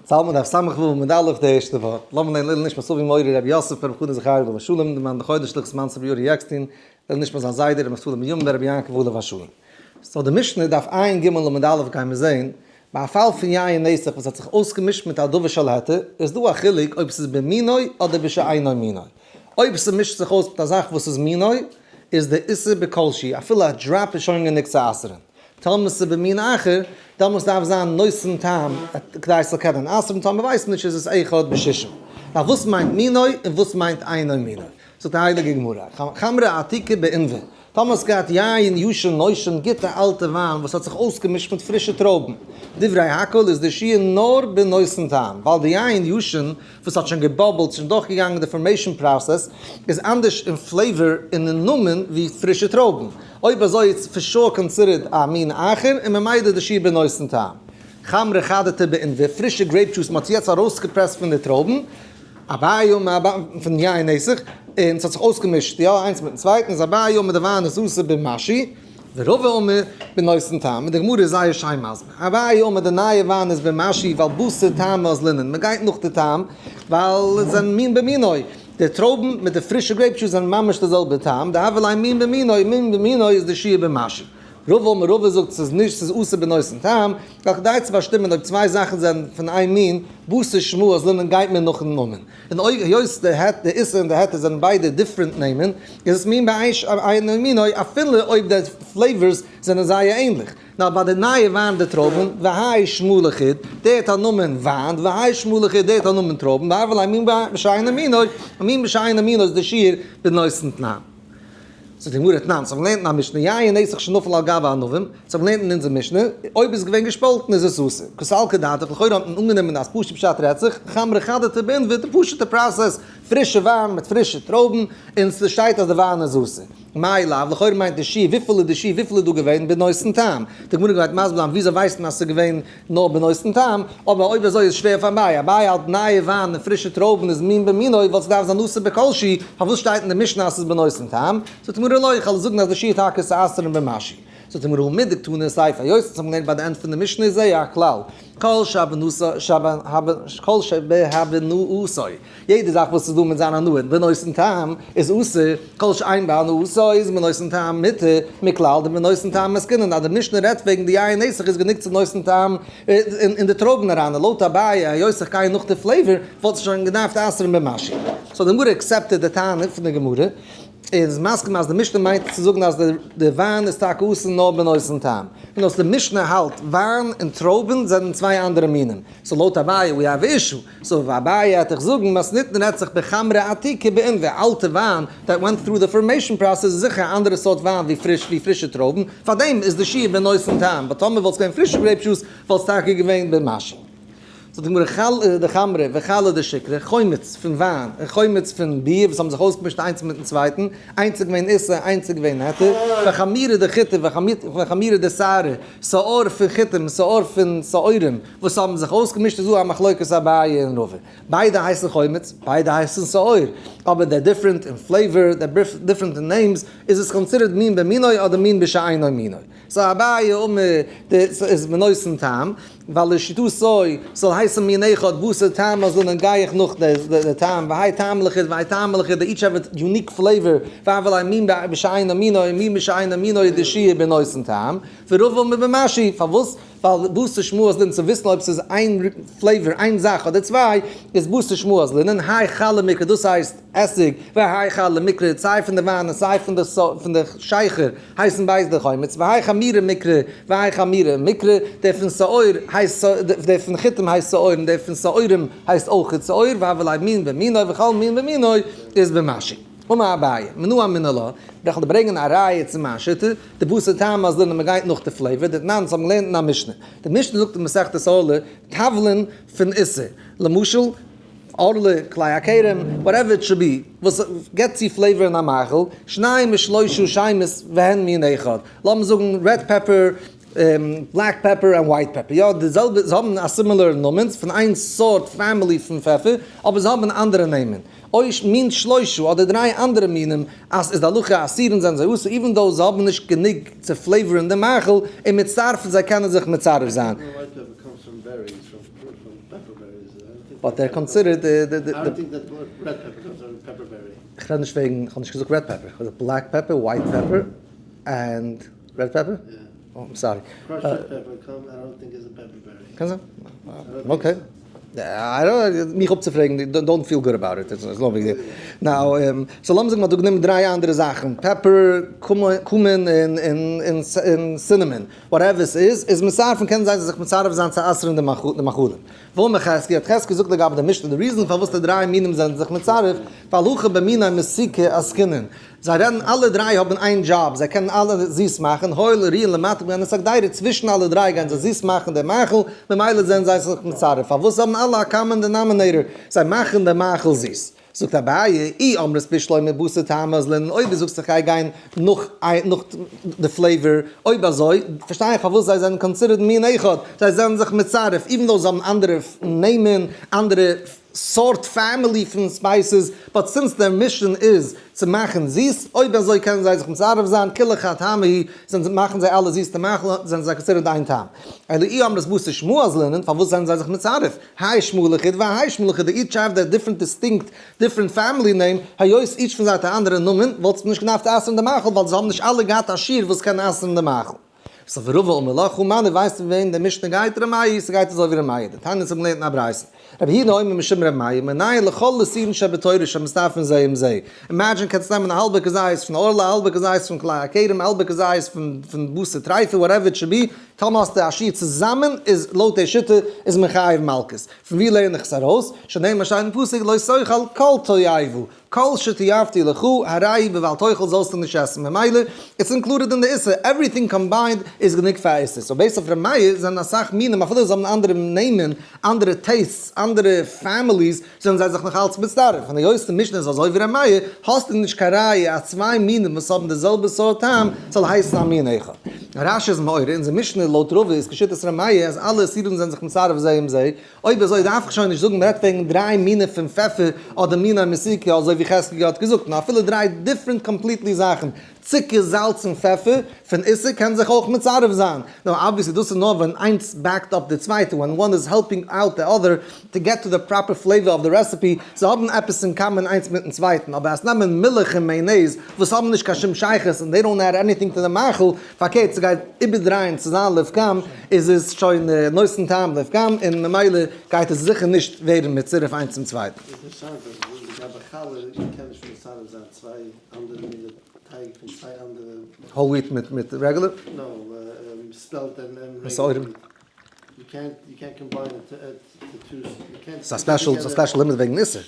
צאלמען דף סמך ו' עמוד א' די ערשטע ווארט. לאמיר לערנען לעילוי נשמת אבי מורי רבי יוסף ברב חנא זכריה עליו השלום, די מאן דחודש לכ' מנצב יורי עקסטין, לעילוי נשמת זיין זיידע רבי נפתלי בן יום ברבי יעקב עליו השלום. so די משנה דף עיין ג' עמוד א' גיימיר זעהן, ביי א פאל פון יין נסך וואס האט זיך אויסגעמישט מיט א דבר של היתר, איז דא א חילוק אויב ס'איז במינו אדער בשאינו מינו. אויב ס'מישט זיך אויס מיט א זאך וואס איז מינו, איז די איסור בכל שהוא, אפילו א drop איז שוין גענוג צו אסר'ן. טאמער ס'איז במין אחר, דאמאלס דארף זיין נותן טעם כדי ס'זאל קענען אסר'ן, טאמער ווייסט מען נישט איז עס אחד בשישים. נאר וואס מיינט מינו און וואס מיינט אינו מינו? זאגט די הייליגע גמרא, חמרא עתיקא בעינבא, טאמער האסט געהאט יין ישן נושן גוטע אלטע וויין וואס האט זיך אויסגעמישט מיט פרישע טרויבן, דברי הכל איז די שיעור נאר בנותן טעם, ווייל די יין ישן וואס האט שוין גע bubble ט, שוין דורכגעגאנגען די formation process, איז אנדערש אין flavor און אין נאמען ווי פרישע טרויבן. אויב אזוי איז for sure considered א מין אחר און ממילא די שיעור בנותן טעם. חמרא חדתא בעינבא, פרישע grape juice מ'האט יעצט ארויסגעפרעסט פון די טרויבן, אביי אמר פון יין נסך, און ס'האט זיך אויסגעמישט יא איינס מיטן צווייטן, איז אביי אמר די וויין איז אסור במשהו, ורבא אמר בנותן טעם, און די גמרא איז זייער שיין מסביר, אביי אמר די נייע וויין איז במשהו ווייל בתר טעמא אזלינן, מ'גייט נאך די טעם ווייל עס זענען מין במינו, די טרויבן מיט די פרישע grape juice זענען ממש די זעלבע טעם, דהוה ליה מין במינו, מין במינו איז די שיעור במשהו. רבא אמר רבא זאגט ס'איז נישט ס'איז אסור בנותן טעם, ווייל כדי צו באשטימען אויב צוויי זאכן זענען פון איין מין, בתר שמא אזלינן גייט מען נאכן נאמען. און אויב היות די היתר די איסור און די היתר זענען ביידע different נעמען, איז עס מין בשאינו מינו אפילו אויב די flavors זענען זייער ענליך. נאר ביי די נייע וויין די טרויבן, והאי שמא לחוד, דער האט א נאמען וויין, והאי שמא לחוד, דער האט א נאמען טרויבן, והוה ליה מין בשאינו מינו, מין בשאינו מינו איז די שיעור בנותן טעם. זאגט די גמרא תנן, ס'האט געלערנט אין א משנה, יין נסך שנפל על גבי ענבים, ס'האט געלערנט אין אונזער משנה, אויב איז געווען געשפאלטן איז עס אסור. קא סלקא דעתך, לכאורה האט מען אנגענומען אז פשוט פשט רעדט זיך, חמרא חדתא בעינבא, די פשוט'ע process, פרישע וויין מיט פרישע טרויבן, און ס'שטייט אז די וויין איז אסור. מאי לאו, לכאורה מיינט די שיעור, וויפיל איז די שיעור, וויפיל איז דא געווען בנותן טעם? די גמרא גייט מסביר זיין וויאזוי ווייסט מען אז ס'איז געווען נאר בנותן טעם, אבער אויב אזוי איז שווער פאר אביי, אביי האלט נייע וויין און פרישע טרויבן איז מין במינו וואלט עס דארף זיין אסור בכל שהוא, פארוואס שטייט אין די משנה אז ס'איז בנותן טעם? זאגט די גמרא לא, איך וועל זאגן אז די שיעור טאקע איז צו אסר'ן במשהו. זאגט די גמרא הא מדקתני סיפא, היות אונז האבן געלערנט ביי די end פון די משנה איז זייער א כלל, כל שבהנאתו, יעדע זאך וואס איז דא מיט זיין הנאה בנותן טעם איז אסור, כל שאין בהנאתו איז בנותן טעם מותר, מכלל דבנותן טעם עסקינן, אז די משנה רעדט וועגן די יין נסך איז גענוג צו נותן טעם אין די טרויבן אריין, און לויט אביי היות איך גיי נאך די flavor וואלט עס שוין געדארפט אסר'ן במשהו. so די גמרא accept ט די טענה פון די גמרא. און איז מסכים אז די משנה מיינט צו זאגן אז די וויין איז טאקע אסור נאר בנותן טעם, און אז די משנה האלט וויין און טרויבן זענען צוויי אנדערע מינים, so לויט אביי we have issue, so אביי העט איך זאגן מתניתין רעדט זיך בחמרא עתיקא בעינבא, אלטע וויין that went through the formation process איז זיכער א אנדערע סארט וויין ווי פריש ווי פרישע טרויבן, פארדעם איז די שיעור בנותן טעם, but טאמער וואלט עס געווען פרישע grape juice וואלט עס טאקע געווען במשהו. זאגט די גמרא חלא דחמרא וחלא דשכרא, חומץ פון וויין און חומץ פון ביר וואס האבן זיך אויסגעמישט איינס מיטן צווייטן, איינס איז געווען איסור איינס איז געווען היתר, וחמירא דחיטי וחמירא דשערי, שאור פון חיטים און שאור פון שעורים וואס האבן זיך אויסגעמישט איז דא א מחלוקת אביי און רבא, ביידע הייסן חומץ, ביידע הייסן שאור, אבער they're different אין flavor, they're different אין names, איז עס considered מין במינו אדער מין בשאינו מינו? so אביי אמר די איז בנותן טעם, ווייל לשיטתו זאל הייסן מין אחד בתר טעמא אזלינן גיי איך נאך די טעם, והאי טעמא לחוד והאי טעמא לחוד they each have a unique flavor, והוה ליה מין בשאינו מינו און מין בשאינו מינו איז די שיעור בנותן טעם, ורבא אמר במשהו, פארוואס? ווייל בתר שמא אזלינן צו וויסן אויב ס'איז איין flavor איין זאך אדער צוויי איז בתר שמא אזלינן, האי חלא מיקרי דאס הייסט עסיג, והאי חלא מיקרי סיי פון די וויין און סיי פון די שכר הייסן ביידע חומץ, והאי חמירא מיקרי, והאי חמירא מיקרי, דער פון שאור הייסט, דער פון חיטים הייסט שאור און דער פון שעורים הייסט אויכעט שאור, והוה ליה מין במינו וכל מין במינו איז במשהו. אמר אביי, מנא אמינא לה, איך וועל דיר ברענגען א ראיה צו מיין שיטה, דבתר טעמא אזלינן מען גייט נאך די flavor, דתנן אונז האבן געלערנט אין א משנה, די משנה זאגט אין מסכת ערלה, תבלין פון איסור, למשל, ערלה, כלאי הכרם, whatever it should be, וואס גיבט צו flavor אין א מאכל, שניים משלושה שמות והן מין אחד, לאמיר זאגן red pepper, black pepper און white pepper, יא די זעלבע, זיי האבן א similar נאמען, פון איין סארט family פון פעפער, אבער זיי האבן אנדערע נעמען, או מין שלושה אדער דריי אנדערע מינים, אז איז די הלכה אסורין זענען זיי אסור, even though זיי האבן נישט גענוג צו flavor ן די מאכל, און מצטרפין זיי קענען זיך מצרף זיין. But they're considered the. איך רעד נישט וועגן, איך האב נישט געזאגט red pepper, איך האב געזאגט black pepper, white pepper, and red pepper? Oh, I'm sorry. קען זיין. Okay. מיך אפצופרעגן, don't feel good about it, it's no big deal. Now, so לאמיר זאגן מ'האט דא גענומען דריי אנדערע זאכן, pepper, cumin, און cinnamon, whatever עס איז, איז מצרפין קענען זיי זיך מצרף זיין צו אסר'ן די מאכלים. ואמר חזקיה, האט חזקיה געזאגט לגבי די משנה, די reason פארוואס די דריי מינים זענען זיך מצרף, ווייל הכא במיני מתיקה עסקינן. זיי רעדן אלע דריי האבן איין דזשאב, זיי קענען אלע זיס מאכן, הואיל וראויין למתק בהן את הקדירה, צווישן אלע דריי גייען זיי זיס מאכן דעם מאכל, ממילא זענען זיי זיך מצרף. פארוואס האבן אלע א common denominator? זיי מאכן דעם מאכל זיס. זאגט אביי, אי אמרת בשלמא בתר טעמא אזלינן, אויב דו זאגסט איך גיי גיין נאך נאך די flavor, אויב אזוי פארשטיי איך פארוואס זיי זענען considered מין אחד, זיי זענען זיך מצרף, even though זיי האבן אנדערע נעמען, אנדערע סארט family פון spices, but since דער mission איז צו מאכן זיס, אויב אזוי קענען זיי זיך מצרף זיין, כולא חד טעמא הוא, זענען מאכן זיי אלע זיס די מאכל, זענען זיי considered איין טעם. אלא אי אמרת בתר שמא אזלינן, פארוואס זענען זיי זיך מצרף? האי שמא לחוד והאי שמא לחוד, each have their different distinct different family name, היות each פון זיי האט א אנדערע נאמען, וואלטסטו נישט געדארפט אסר'ן די מאכל ווייל זיי האבן נישט אלע געהאט א שיעור וואס קען אסר'ן די מאכל. So ורבא אמר לך הא מני ווייסטו וועם די משנה גייט? ר' מאיר, ס'גייט אזוי ווי ר' מאיר, דתניא האט געלערנט אין א ברייתא. רבי יהודה אומר משום ר' מאיר, מנין לכל איסורין שבתורה שמצטרפין זה עם זה. Imagine קענסט נעמען א האלבע כזית פון ערלה, א האלבע כזית פון כלאי הכרם, א האלבע כזית פון בשר טריפה, whatever it should be, טאמער האסטו א שיעור צוזאמען איז לויט די שיטה איז מען חייב מלקות. פון ווי לערן איך עס ארויס? שנאמר שטייט אין פסוק לא תאכל כל תועבה, כל שתועבתי לך הרי בבל תאכל זאלסטו נישט עסן, ממילא it's included אין די איסור, everything combined איז גענוג פאר א איסור. So based אויף ר' מאיר זענען אסאך מינים אפילו זיי האבן אנדערע נעמען, אנדערע tastes, אנדערע families, זענען זיי זיך נאך אלץ מצטרף. און היות די משנה איז אזוי ווי ר' מאיר, האסטו נישט קיין ראיה אז צוויי מינים וואס האבן די זעלבע סארט טעם זאל הייסן א מין אחד. רש"י איז מעורר, אונזער משנה לויט רבא איז כשיטת ר' מאיר אז אלע איסורים זענען זיך מצרף זה עם זה, אויב אזוי דארף איך שוין נישט זאגן מ'רעדט וועגן דריי מינים פון פעפער אדער מיני מתיקה אזוי ווי חזקיה האט געזאגט, נאר אפילו דריי different completely זאכן, צוקער, זאלץ און פעפער, פון איסור קען זיך אויך מצרף זיין. Now obviously דאס איז נאר ווען איינס backed up די צווייטע, when one is helping out the other to get to the proper flavor of the recipe, זיי האבן עפעס אין common איינס מיטן צווייטן, אבער אז נעמען מילך און mayonnaise וואס האבן נישט קיין שום שייכות און they don't add anything to the מאכל, פארקערט ס'גייט איבערדרייען צו זיין לפגם, איז עס שוין נותן טעם לפגם און ממילא גייט עס זיכער נישט ווערן מצורף איינס צום צווייטן. אינטערעסאנט אז לגבי חלה קען נישט מצרף זיין צוויי אנדערע מיני טייג פון צוויי אנדערע. Whole wheat מיט regular? No, spelt and regular. שעורים. יו קענט, יו קענט קאמביין די two, יו קענט. ס'איז א special, ס'איז א special limit וועגן איסור.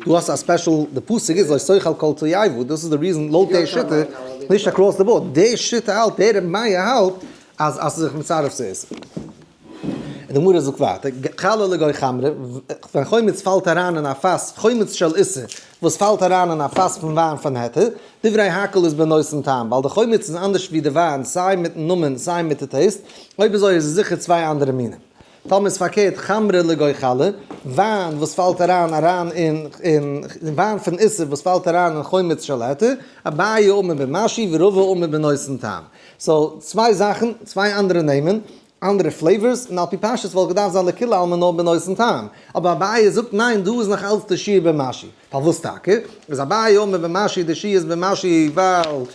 דו האסט א special, די פסוק איז לא תאכל כל תועבה, דאס איז די reason לויט די שיטה, נישט across the board, די שיטה האלט, דער רבי מאיר האלט אז אז ס'איז זיך מצרף צו איסור. און די גמרא זאגט ווייטער, חלה לגוי חמרא, ווען חומץ פאלט אריין אין א פאס, חומץ של איסור, וואס פאלט אריין אין א פאס פון וויין פון היתר, דברי הכל איז בנותן טעם, ווייל די חומץ איז אנדערש ווי די וויין סיי מיטן נאמען סיי מיט די taste, אויב אזוי איז עס זיכער צוויי אנדערע מינים. טאמער איז פארקערט חמרא לגוי חלה, וויין וואס פאלט אריין אריין אין אין וויין פון איסור וואס פאלט אריין אין חומץ של היתר, אביי אמר במשהו ורבא אמר בנותן טעם. So צוויי זאכן, צוויי אנדערע נעמען, אנדערע flavors, און על פי פשטות וואלט געדארפט זיין לכולי עלמא נאר בנותן טעם. אבער אביי זאגט ניין דא איז נאך אלץ די שיעור במשהו. פארוואס טאקע? איז אביי אמר במשהו די שיעור איז במשהו ווייל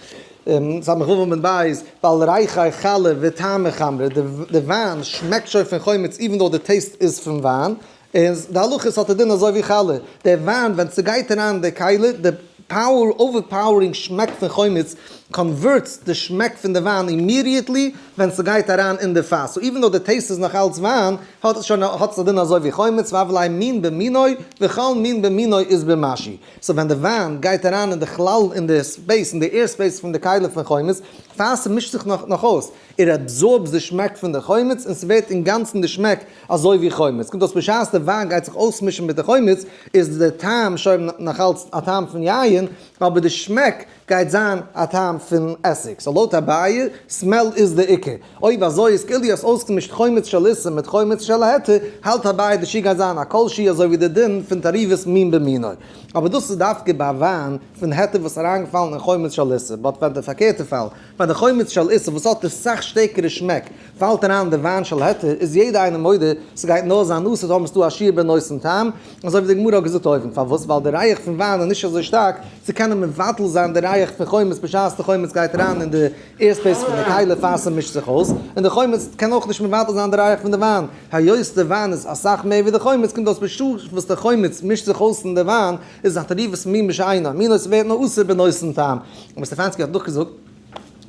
סמך ו' עמוד בית, ווייל ריחא חלה וטעמא חמרא, די וויין שמעקט שוין פון חומץ even though די taste איז פון וויין, איז די הלכה ס'האט א דין אזוי ווי חלה, די וויין ווען ס'גייט אריין אין די כלי, די power overpowering שמעק פון חומץ converts די שמעק פון די וויין immediately ווען ס'גייט אריין אין די פאס, so even though די taste איז נאך אלץ וויין, האט עס שוין האט עס א דין אזוי ווי חומץ, והוה ליה מין במינו, וכל מין במינו איז במשהו. So ווען די וויין גייט אריין אין די חלל אין די space אין די air space פון די כלי פון חומץ, פאר ס'מישט זיך נאך נאך אויס, ער absorbs די שמעק פון די חומץ און ס'ווערט אינגאנצן די שמעק אזוי ווי חומץ. קומט אויס בשעת די וויין גייט זיך אויסמישן מיט די חומץ איז די טעם שוין נאכאלץ א טעם פון יין, אבער די שמעק גייט זיין א טעם פון עסיג. So לויט אביי, smell איז די עיקר. אויב אזוי איז כאילו האסט אויסגעמישט חומץ של איסור מיט חומץ של היתר, האלט אביי די שיעור גייט זיין א כל שהוא אזוי ווי די דין פון תערובת מין במינו. אבער דאס איז דווקא ביי וויין פון היתר וואס איז אריינגעפאלן אין חומץ של איסור, but ווען די פארקערטע פאל, ווען די חומץ של איסור וואס האט די סאך שטערקערע שמעק. פאלט אריין די וויין של היתר, איז יעדער איינער מודה ס'גייט נאר זיין אסור טאמער ס'דא א שיעור בנותן טעם, אזוי ווי די גמרא האט געזאגט אויבן, פארוואס? ווייל די ריח פון וויין איז נישט אזוי שטארק צו קענען מבטל זיין די ריח פון חומץ בשעת די חומץ גייט אריין אין די airspace פון די כלי פאר ס'מישט זיך אויס, און די חומץ קען אויך נישט מבטל זיין די ריח פון די וויין, היות די וויין איז אסאך מער ווי די חומץ קומט אויס בשעה וואס די חומץ מישט זיך אויס אין די וויין איז א תערובת מין בשאינו מינו ס'ווערט נאר אסור בנותן טעם. און סטעפאנסקי האט נאכגעזאגט,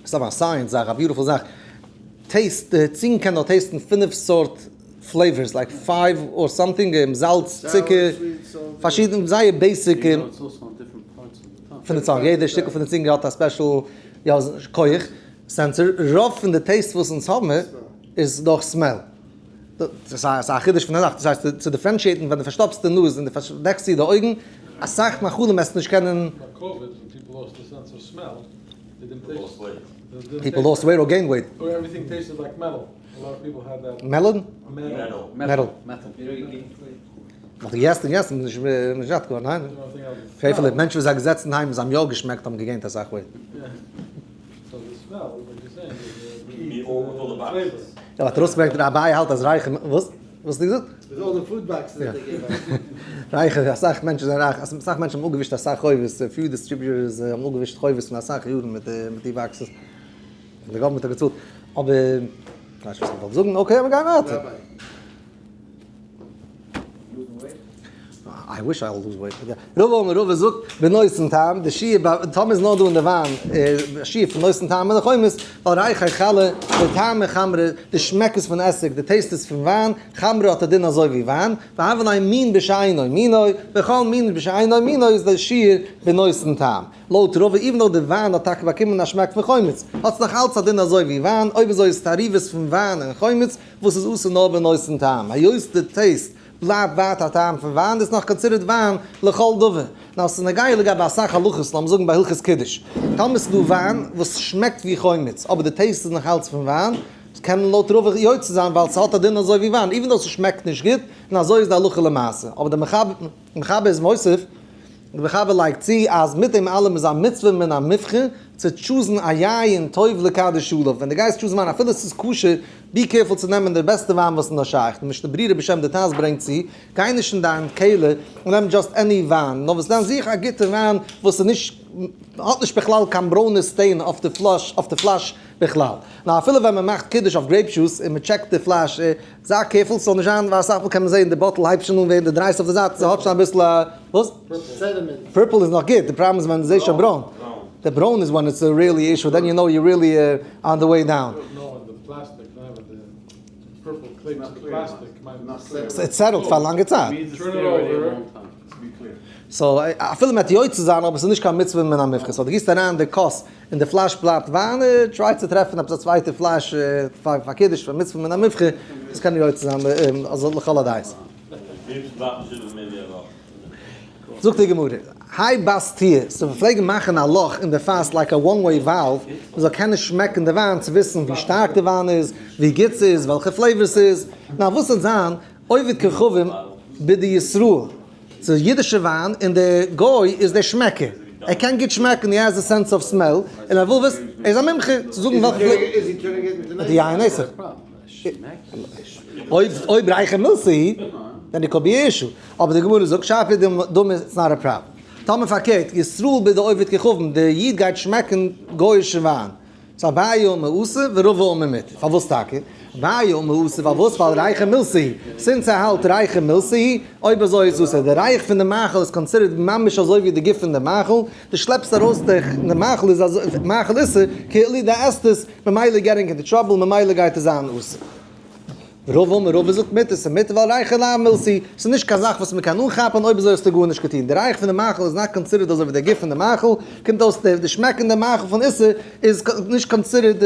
ס'איז אבער א science זאך, א beautiful זאך, taste, די צונג קען נאר taste ן פינף סארט flavors, like five or something, זאלץ, צוקער, פארשידענע, זייער basic. פון די צונג, יעדע שטיקל פון די צונג האט א special יא כח, sensor, רוב פון די taste וואס אונז האבן איז דורך smell. דאס איז א חידוש פון די זאך, דאס הייסט צו differentiate ן ווען דו פארשטאפסט די נאז און דו פארדעקסט צו די אויגן, אסאך מאכלים וועסטו נישט קענען. People lost weight or gained weight. Melon? Metal. מ'האט געגעסן און געגעסן און נישט זאט געווארן, ניין? פעפעלע, מענטשן וואס זענען געזעצן אינדערהיים זיי האבן יא געשמעקט האבן גע gain ט אסאך weight. יא, האט ארויסגעברענגט ר' אביי האלט אז רייכע, וואס? וואס האסטו געזאגט? רייכע, אסאך מענטשן זענען רייך, אסאך מענטשן האבן אפגעווישט אסאך חובות, few distributors האבן אפגעווישט חובות פון אסאך יארן מיט די boxes, די government האט געצאלט, אבער, כ'ווייס נישט וואס איך וואלט זאגן, okay מיר גייען ווייטער. I wish I lose weight. רבא אמר רבא זאגט, בנותן טעם, די שיעור ביי טעם איז נאר דא אין די וויין, שיעור פון נותן טעם אין די חומץ, ווייל ריחא חלא, די טעם אין חמרא, די שמעק איז פון עסיג, די taste איז פון וויין, חמרא האט א דין אזוי ווי וויין, והוה ליה מין בשאינו מינו, וכל מין בשאינו מינו איז די שיעור בנותן טעם. לויט רבא, even though די וויין האט טאקע באקומען א שמעק פון חומץ, האט עס נאך אלץ א דין אזוי ווי וויין, אויב אזוי איז תערובת פון וויין און חומץ, וואס איז אסור נאר בנותן טעם, היות די taste בלייבט ווייטער א טעם פון וויין, דאס איז נאך considered וויין לכל דבר. נאר ס'איז נוגע לגבי אסאך הלכות, לאמיר זאגן ביי הלכות קידוש, טאמער ס'איז דא וויין וואס שמעקט ווי חומץ, אבער די taste איז נאך אלץ פון וויין, קען מען לויט רוב יוצא זיין ווייל ס'האט א דין אזוי ווי וויין, even though ס'שמעקט נישט גוט, און אזוי איז די הלכה למעשה. אבער דער מחבר איז מוסיף, דער מחבר לייגט צו אז מיט דעם אלעם איז א מצוה מן המובחר צו choose ן א יין טוב לקדש עליו, ווען דו גייסט choose ן וויין אפילו עס איז כשר, be careful צו נעמען די בעסטע וויין וואס איז נאר שייך, די משנה ברורה בשם די טז ברענגט צו, גיי נישט אין דיין קעלער און נעם just any וויין, נאר וואס דען זוך א גוטע וויין וואס איז נישט האט נישט בכלל קיין ברוינע stain אויף די פלאש אויף די פלאש בכלל, נאר אפילו ווען מען מאכט קידוש אויף grape juice און מען check ט די פלאש, זיי careful ס'זאל נישט זיין ווייל אסאך מאל קען מען זעהן די bottle הייבט שוין אן ווערן די דרייסט אויף די זייט ס'האט שוין אביסל א וואס? Purple איז נאך גוט, די פראבלעם איז ווען די זעהסט שוין ברוין, די ברוין איז when it's a really issue then you know you really on the way down. ס'איז settled פאר א לאנגע צייט. So אפילו מ'העט יוצא זיין אבער ס'איז נישט קיין מצוה מן המובחר, so דו גיסט אריין די כוס און די פלאש בלייבט וויין, try צו טרעפן עפעס א צווייטע פלאש פאר קידוש פאר מצוה מן המובחר, דאס קען יוצא זיין אזוי לכל הדעות. זאגט די גמרא, האי בסטיא, so מיר פלעגן מאכן א לאך אין די פאס like א one way valve, מען זאל קענען שמעקן די וויין צו וויסן ווי שטארק די וויין איז, ווי גוט ס'איז, וועלכע flavor ס'איז, נאר וואס וועט זיין עובד כוכבים בידי ישראל, ס'איז אידישע וויין און דער גוי איז דער שמעקער, ער קען גוט שמעקן, he has a sense of smell, און ער וויל וויסן, ער איז א מומחה צו זאגן וועלכע flavor, די יין נסך. אויב ריחא מילתא היא, then it could be issue. אבער די גמרא זאגט שפיר דמי it's not a problem. טאמער פארקערט, ישראל בידי עובד כוכבים, דער איד גייט שמעקן גוי'אישע וויין. ס'איז אביי אמר אסור ורבא אמר מותר. פארוואס טאקע? אביי אמר אסור פארוואס? ווייל ריחא מילתא היא. Since ער האלט ריחא מילתא היא, אויב אזוי איז אסור. די ריח פון די מאכל איז considered ממש אזוי ווי די גוף פון די מאכל. דו שלעפסט ארויס די מאכל איז אזוי, מאכל איסור, כאילו דו עסט עס, ממילא getting into trouble, ממילא גייט עס זיין אסור. רבא אמר רבא זאגט מותר, ס'איז מותר ווייל ריחא לאו מילתא היא, ס'איז נישט קיין זאך וואס מ'קען אנכאפן, אויב אזוי האסטו גארנישט געטון, די ריח פון די מאכל איז not considered אזוי ווי די גוף פון די מאכל, קומט אויס די שמעק אין די מאכל פון איסור איז נישט considered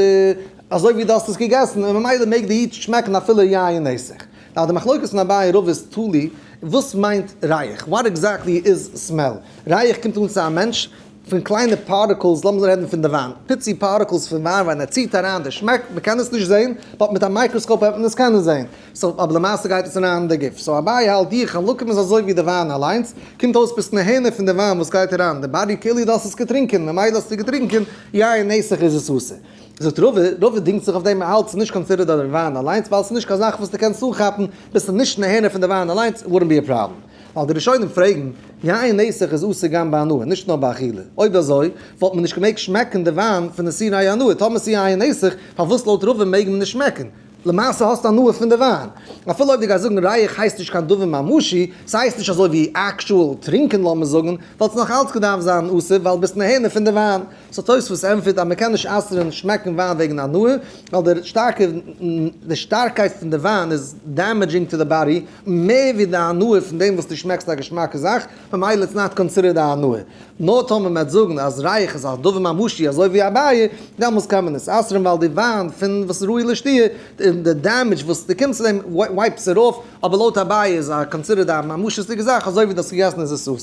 אזוי ווי דו האסט עס געגעסן, און ממילא מעג די איד שמעקן אפילו יין נסך. Now די מחלוקת פון אביי און רבא איז תלוי וואס מיינט ריח, what exactly is smell, ריח קומט אן צו א מענטש פון קליינע particles, לאמיר רעדן פון די וויין, פיצי particles פון וויין ווען ער ציט אריין די שמעק, מען קען עס נישט זען, but מיט א מיקראסקאופ וועט מען עס קענען זען, so אבער למעשה גייט עס אריין אין די גוף, so אביי האלט די חלקים איז אזוי ווי די וויין אליינס, קומט אויס ביסט נהנה פון די וויין וואס גייט אריין אין די body כאילו דו האסט עס געטרינקען, ממילא האסטו געטרינקען יין נסך איז עס אסור. זאגט רבא, רבא דינגט זיך אויף דעם, ער האלט ס'איז נישט considered א וויין אליינס ווייל ס'איז נישט קיין זאך וואס דו קענסט אנכאפן, ביסטו נישט נהנה פון די וויין אליינס, wouldn't be a problem. ווייל די ראשונים פרעגן, יין נסך איז אסור גם בהנאה, נישט נאר באכילה. אויב אזוי, וואלט מען נישט געמעגט שמעקן די וויין פון איסורי הנאה, טאמער ס'איז יין נסך, פארוואס לויט רבא מעג מען נישט שמעקן? למעשה האסטו הנאה פון די וויין. אפילו אויב דו גייסט זאגן ריח הייסט נישט קיין דבר ממשי, ס'הייסט נישט אזוי ווי actual טרינקען לאמיר זאגן, וואלט עס נאך אלץ געדארפט זיין אסור ווייל ביסט נהנה פון די וויין. so תוספות ענטפערט אז מ'קען נישט אסר'ן שמעקן וויין וועגן הנאה, ווייל דער שטארקע די שטארקייט פון די וויין איז damaging to the body מער ווי די הנאה פון דעם וואס דו שמעקסט א געשמאקע זאך, ממילא it's not considered א הנאה. נאר טאמער מ'וועט זאגן אז ריח איז א דבר ממשי אזוי ווי אביי, דעמאלס קען מען עס אסר'ן ווייל די וויין פון וואס איז ראוי לשתייה, די damage וואס דו קומסט צו דעם wipes it off, אבער לויט אביי איז א considered א ממשות'דיגע זאך אזוי ווי דו האסט געגעסן איז עס אסור.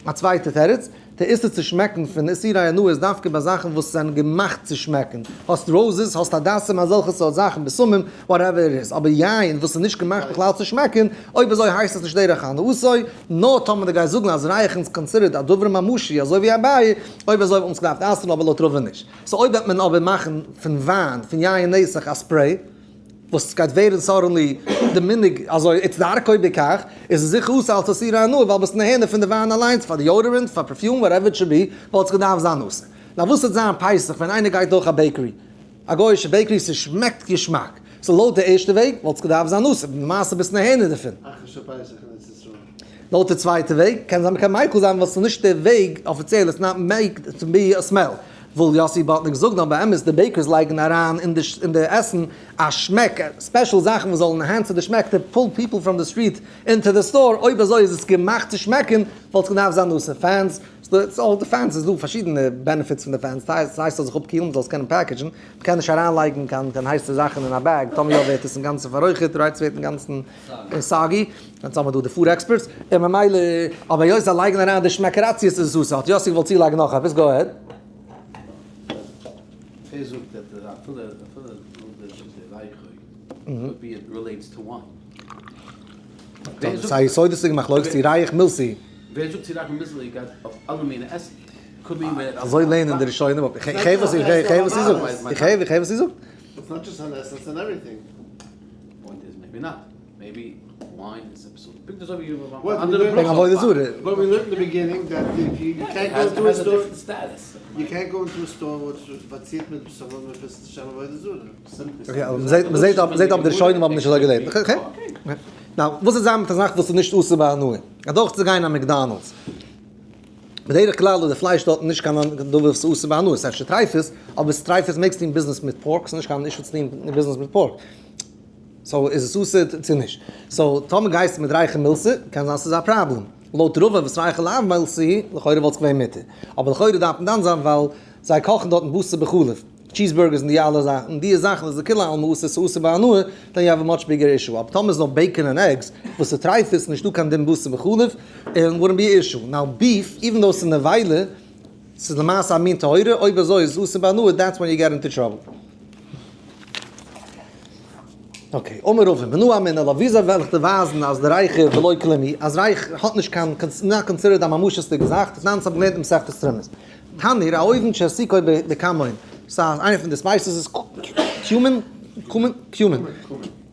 א צווייטע תירוץ, די איסור צו שמעקן פון איסורי הנאה איז דווקא ביי זאכן וואס זענען געמאכט צו שמעקן, האסט roses, האסט הדסים, אזעלכע סארט זאכן, בשמים, whatever it is, אבער יין וואס איז נישט געמאכט בכלל צו שמעקן, אויב אזוי הייסט עס נישט דרך הנאתו, נאר טאמער דו גייסט זאגן אז ריח איז considered א דבר ממשי אזוי ווי אביי, אויב אזוי וואלט מען עס געדארפט אסר'ן אבער לויט רבא נישט. so אויב וועט מען אבער מאכן פון וויין, פון יין נסך א spray, וואס גייט ווערן suddenly די מנהג אזוי it's דרכו בכך, איז עס זיכער אסור אלס איסורי הנאה ווייל ביסט נהנה פון די וויין אליינס פאר deodorant, פאר perfume, whatever it should be, וואלט עס געדארפט זיין אסור. נאר וואס וועט זיין פסח ווען איינער גייט דורך א bakery, א גוי'אישע bakery, ס'שמעקט געשמאק, so לויט די ערשטע וועג וואלט עס געדארפט זיין אסור, למעשה ביסט נהנה דערפון. אחרון של פסח אין ארץ ישראל. לויט די צווייטע וועג, קען זיין מ'קען מיקל זיין ווייל ס'איז נישט די וועג אפיציעל, it's not made to be a smell. וויל יאסי באטניק זאגן אבער באמת די bakers לייגן אריין אין די עסן א שמעק, special זאכן וואס זאלן enhance ן די שמעק to pull people from the street into the store, אויב אזוי איז עס געמאכט צו שמעקן, וואלט עס געדארפט זיין אסור. fans, ס'איז די fans איז דא פארשידענע benefits פון די fans, סיי ס'זאל זיך אפקילן, מ'זאל עס קענען package ן, מ'קען נישט אריינלייגן קיין הייסע זאכן אין א bag, טאמער יא ווערט עס אינגאנצן פאררויכערט, right ס'ווערט אינגאנצן soggy, יעצט האבן מיר דא די food experts, און ממילא, אבער היות זיי לייגן אריין די שמעקעראציעס איז עס אסור, האט יאסי געוואלט צולייגן נאך עפעס, go ahead. ווער זאגט אז אפילו אפילו לויט די שיטה ריחו could be it relates to wine. ס'איז א יסודות'דיגע מחלוקת צו ריח מילתא. ווער זאגט צו ריח מילתא גייט אויף אלע מיני עסן? could be ווען. אזוי לערנען די ראשונים, אבער איך הער וואס איך הער וואס איר זאגט, איך הער וואס איר זאגט. It's not just on עסן, it's on everything. Point is maybe not. Maybe wine איז עפעס פונקט אזוי ווי אנדערע ברכות. עבודה זרה. But we learned in the beginning that if you can't go into a store, you can't go into a store וואס איז פארצירט מיט בשמים מיט שם עבודה זרה. Okay, אבער מ'זעט מ'זעט אבער די ראשונים האבן נישט אזוי געלערנט. Okay. Now, וואס איז זיין מיט א זאך וואס איז נישט אסור בהנאה? אדורכצוגיין א McDonald's. בדרך כלל איז די פלייש דארטן נישט קיין דבר וואס איז אסור בהנאה, ס'איז אפשר טרייפות, אבער טרייפות מעגסטו טון ביזנעס מיט pork, ס'איז נישט קיין issue צו טון ביזנעס מיט pork. So איז עס אסור צו נישט? So טאמער גייסטו מיט ריחא מילתא, קען זיין ס'איז א פראבלעם. לויט רבא וואס ריחא לאו מילתא היא, לכאורה וואלט עס געווען מותר. אבער לכאורה דארף מען דן זיין ווייל זיי קאכן דארטן בשר בחלב, cheese burgers און די אלע זאכן, די זאכן איז לכולי עלמא אסור, ס'איז אסור בהנאה, then you have a much bigger issue. אבער טאמער איז נאר bacon און eggs וואס איז טרייף איז נישטא קיין דין בשר בחלב, און wouldn't be issue. Now beef, even though ס'איז נבילה, ס'איז למעשה א מין טהורה, אויב אזוי איז עס אסור בהנאה, that's when you get into trouble. Okay, אמר רבא, מנא אמינא לה, וויאזוי וועל איך דיר ווייזן אז די ריחא ולא כלום היא, אז ריח האט נישט קיין, not considered א ממשות'דיגע זאך, דתנן ס'האט געלערנט אין מסכת תרומות. תנור, א אויוון שהסיקו בכמון, ס'איז איינע פון די spices איז cumin, cumin, cumin,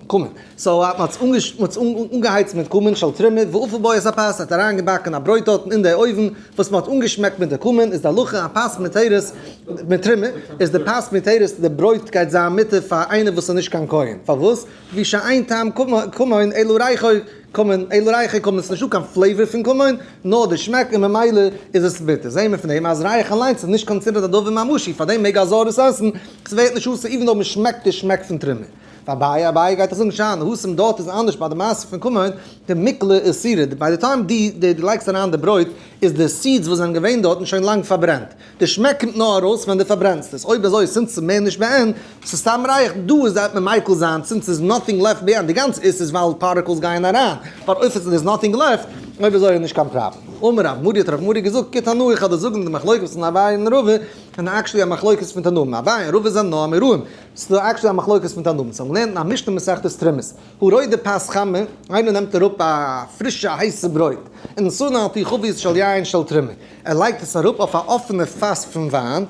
cumin, so האט מען עס אנגעהייצט מיט cumin של תרומה, ואפה בו את הפת, האט אריינגעבאקן א ברויט דארטן אין די אויוון וואס מען האט אנגעשמעקט מיט די cumin, איז די הלכה הפת מותרת מתרומה, איז די פת מותרת, די ברויט גייט זיין מותר פאר איינער וואס איז נישט קיין כהן, פארוואס? לפי שאין טעם כמון אלא ריחו כמון, אלא ריחו כמון, ס'איז נישטא קיין flavor פון כמון, נאר די שמעק און ממילא איז עס מותר. זעהן מיר פון דעם אז ריח אליינס איז נישט considered א דבר ממשי, פארדעם מעג א זר עס עסן, ס'ווערט נישט אסור even though מ'שמעקט די שמעק פון תרומה. ואביי, אביי גייט דאך זאגן שאני התם דארט איז אנדערש ביי די מעשה פון כמון, דמיקלע איסורא, by the time די די לייגסט אריין די ברויט איז די seeds וואס זענען געווען דארטן שוין לאנג פארברענט, די שמעק קומט נאר ארויס ווען די פארברענסט עס, אויב אזוי since ס'איז מער נישט בעין, ס'איז סתם ריח, דא איז דארף מען מיקל זיין since ס'איז nothing left behind, די גאנצע איסור איז ווייל particles גייען אריין, but אויב ס'איז there's nothing left, אויב אזוי איז נישט קיין פראבלעם. אמר רב מרי האט רב מרי געזאגט, כתנאי איך וועל דיר זאגן די מחלוקת פון אביי און רבא, און actually א מחלוקת פון תנאים, אביי און רבא זענען נאר אמוראים, ס'איז דא actually א מחלוקת פון תנאים, סאו מ'לערנט אין א משנה מסכת תרומות, הרודה פת חמה, איינער נעמט אראפ א פרישע הייסע ברויט, ונתנה על פי חבית של יין של תרומה, ער לייגט עס אראפ אויף א אפענע פאס פון וויין,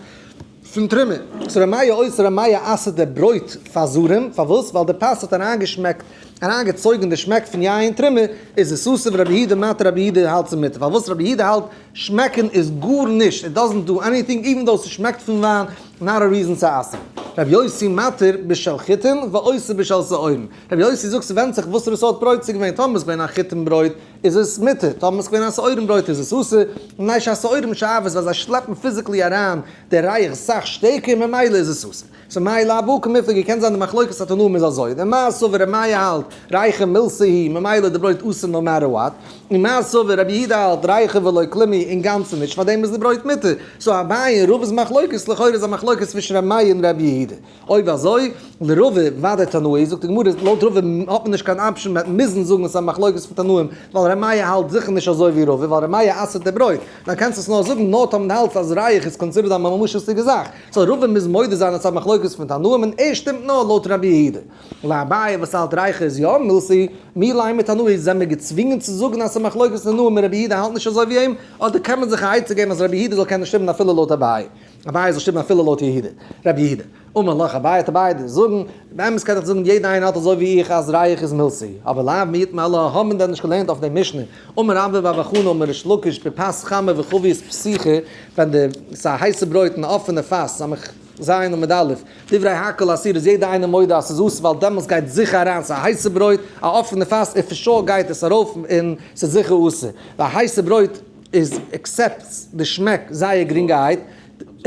פון תרומה. So ר' מאיר אוסר ר' מאיר אסר'ט די ברויט פאר זרים, פארוואס? ווייל די פת האט אריינגעשמעקט, אריינגעצויגן די שמעק פון יין תרומה, איז עס אסור ורבי יהודה מתיר רבי יהודה האלט ס'איז מותר. פארוואס רבי יהודה האלט שמעקן איז גארנישט, it doesn't do anything, even though ס'שמעקט פון וויין, not a reason צו אסר'ן. רבי יוסי מתיר בשל חיטים ואוסר בשל שעורים. רבי יוסי זאגט ס'ווענדט זיך וואסערע סארט ברויט ס'איז געווען, טאמער ס'איז געווען א חיטים ברויט איז עס מותר, טאמער ס'איז געווען א שעורים ברויט איז עס אסור, מפני שהשעורים שואבות ווייל זיי שלעפן physically אריין די ריח סאך שטערקער ממילא איז עס אסור. So מאי לאו בהא קמיפלגי קען זיין די מחלוקת התנאים איז אזוי, דמר סבר ר' מאיר האלט ריחא מילתא היא ממילא די ברויט אסור no matter what, און מר סבר רבי יהודה האלט ריחא ולא כלום היא אינגאנצן נישט פארדעם איז די ברויט מותר, so אביי און רבא'ס מחלוקת לכאורה איז א מחלוקת צווישן ר' מאיר און רבי יהודה. אויב אזוי, לרבא ודאי תנאי, זאגט די גמרא, לויט רבא האט מען נישט קיין option, מען וועט מוזן זאגן עס איז א מחלוקת פון תנאים, ווייל ר' מאיר האלט זיכער נישט אזוי ווי רבא, ווייל ר' מאיר אסר'ט די ברויט, דאן קענסטו עס נאר זאגן נאר טאמער דו האלטסט אז ריח איז considered א ממשות'דיגע זאך, so רבא מוז מודה זיין אז עס איז א מחלוקת פון תנאים און ער שטימט נאר לויט רבי יהודה. לאביי וואס האלט ריחא איז יא מילתא, מי לימא תנאי, זענען מיר געצווינגען צו זאגן אז עס איז מחלוקת תנאים און רבי יהודה האלט נישט אזוי ווי אים, אדער קען מען זיך א עצה געבן אז רבי יהודה זאל קענען שטימען אפילו לויט אביי? אביי זאל שטימען אפילו לויט יהודה, רבי יהודה. אמר לך אביי האט אביי דיר זאגן, באמת קען איך זאגן יעדער איינער האלט אזוי ווי איך אז ריח איז מילתא, אבער לאו מיעוט מעלה האבן מיר דען נישט געלערנט אויף די משנה, אמר רבה בר בר חנה אמר ריש לקיש בפת חמה וחבית פתוחה, ווען די ס'איז א הייסע ברויט אין א אפענע פאס, סמך ז עמוד א', דברי הכל אסור איז יעדער איינער מודה אז ס'איז אסור ווייל דעמאלטס גייט זיכער אריין, ס'איז א הייסע ברויט, א אפענע פאס, און for sure גייט עס ארויף און ס'איז זיכער אסור, ווייל הייסע ברויט איז accepts די שמעק זייער גרינגערהייט,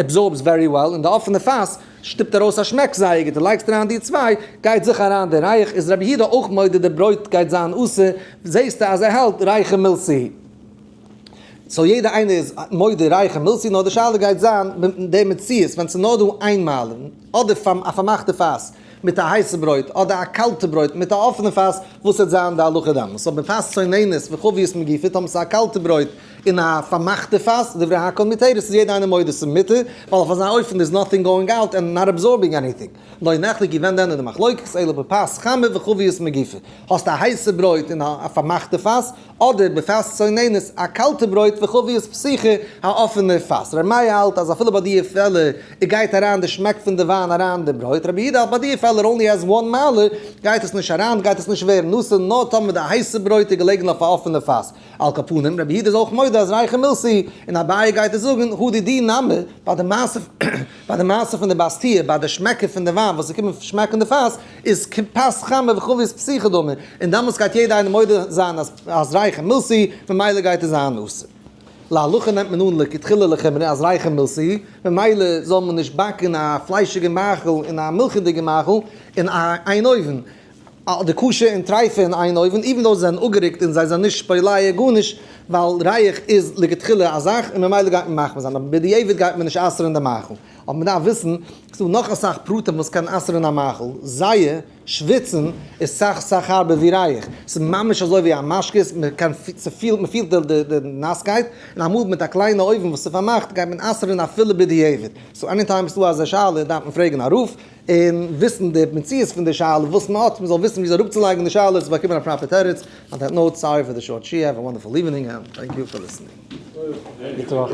absorbs very well, און די אפענע פאס שטופט ארויס א שמעק זייער גוט, און לייגסט אריין די צוויי, גייט זיכער אריין די ריח, איז רבי יהודה אויך מודה די ברויט גייט זיין אסור, זעהסטו אז ער האלט ריחא מילתא. So יעדער איינער איז מודה ריחא מילתא, נאר די שאלה גייט זיין די מציאות ווען ס'איז נאר דא איין מעלה, אדער א פארמאכטע פאס מיט א הייסע ברויט, אדער א קאלטע ברויט מיט א אפענע פאס, וואס וועט זיין די הלכה דאמאלס? So בפת צוננת וחבית מגופה, טאמער ס'איז א קאלטע ברויט אין א פארמאכטע פאס, דברי הכל מותרת, איז יעדער איינער מודה ס'איז מותר, ווייל אויף אזא אופן איז nothing going out and not absorbing anything. לא נחלקו ווען דען איז די מחלוקת, אלא בפת חמה וחבית מגופה. האסט א הייסע ברויט אין א פארמאכטע פאס, אדער בפת צוננת א קאלטע ברויט וחבית פתוחה א אפענע פאס. רבי מאיר האלט אז אפילו ביי די פעלער גייט אריין די שמעק פון די וויין אריין די ברויט, רבי יהודה האלט ביי די פעלער only has one מעלה, גייט עס נישט אריין גייט עס נישט ווערן נאסע נאר טאמער די הייסע ברויט איז געלעגן אויף א אפענע פאס. על כל פנים, רבי יהודה איז אויך מודה אז ריחא מילתא, און אביי גייט עס זאגן, הא דידי נמי, ביי די מעשה ביי די מעשה פון די באסטיע, ביי די שמעקער פון די וויין וואס איז געקומען שמעקן די פאס, איז כפת חמה וחבית פתוחה דמי, און דאמאלס גייט יעדער איינער מודה זיין אז אז ריחא מילתא, ממילא גייט עס זיין אסור. להלכה נעמט מען אן לכתחילה לחומרא אז ריחא מילתא, ממילא זאל מען נישט באקן א פליישיגע מאכל און א מילכידיגע מאכל אין איין אויוון. די כשר און טרייפע אין איין אויוון, even though זיי זענען אפגערוקט און זיי זענען נישט בולע גארנישט, ווייל ריח איז לכתחילה א זאך און ממילא גייט מען מחמיר זיין, אבער בדיעבד גייט מען נישט אסר'ן די מאכל. אבער מען דארף וויסן, ס'דא נאך אסאך פרטים וואס קען אסר'ן א מאכל, זייער שוויצן איז סאך סאך הארבער ווי ריח, ס'איז ממש אזוי ווי א משקה, מען קען ס'פילט מען פילט די די נאסקייט, און אמאל מיט א קליינע אויוון וואס איז פארמאכט גייט מען אסר'ן אפילו בדיעבד. So any time ס'דא אזא שאלה דארף מען פרעגן א רב, און וויסן די מציאות פון די שאלה וואס מען האט, מען זאל וויסן וויאזוי אראפצולייגן די שאלה צו באקומען א proper תירוץ, on that note, sorry for the short שיעור, have a wonderful evening and thank you for listening. גוטע וואך.